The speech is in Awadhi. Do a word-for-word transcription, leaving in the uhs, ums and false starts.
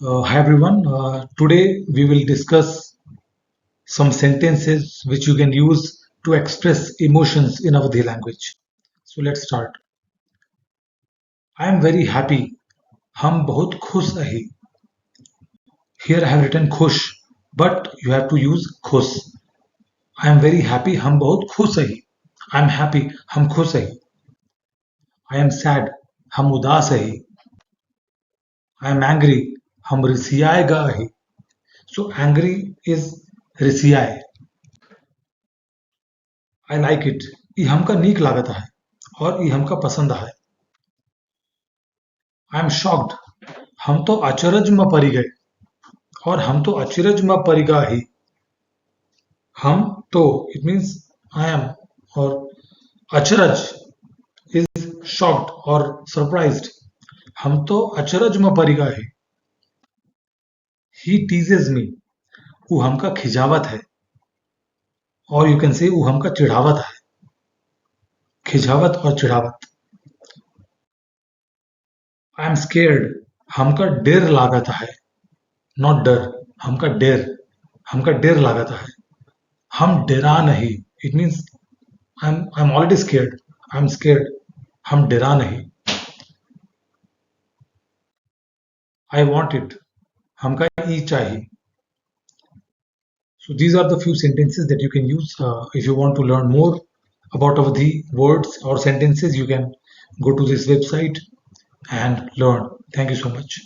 Uh, hi everyone. Uh, today we will discuss some sentences which you can use to express emotions in Awadhi language. So let's start. I am very happy. हम बहुत खुश अही. Here I have written खुश, but you have to use खुश. I am very happy. हम बहुत खुश अही. I am happy. हम खुश अही. I am sad. हम उदास अही. I am angry. हम रिसियाए गा अही. So angry is रिसियाए. I like it. ई हमका नीक लागत है और ई हमका पसंद है. I am shocked. हम तो अचरज में पड़ी गए और हम तो अचरज में पड़ी गा ही. हम तो, it means I am, और अचरज is shocked or surprised. हम तो अचरज में पड़ी गा ही. He teases me. वो हमका खिजावत है. Or you can say वो हमका चिढ़ावत है. खिजावत और चिढ़ावत. I am scared. हमका डेर लागत है. Not डर, हमका डेर, हमका डेर लागत है. हम डेरा नहीं. It means I am, I am already scared. I am scared. हम डेरा नहीं. I want it. हमका ई चाही. So these are the few sentences that you can use. Uh, if you want to learn more about Awadhi words or sentences, you can go to this website and learn. Thank you so much.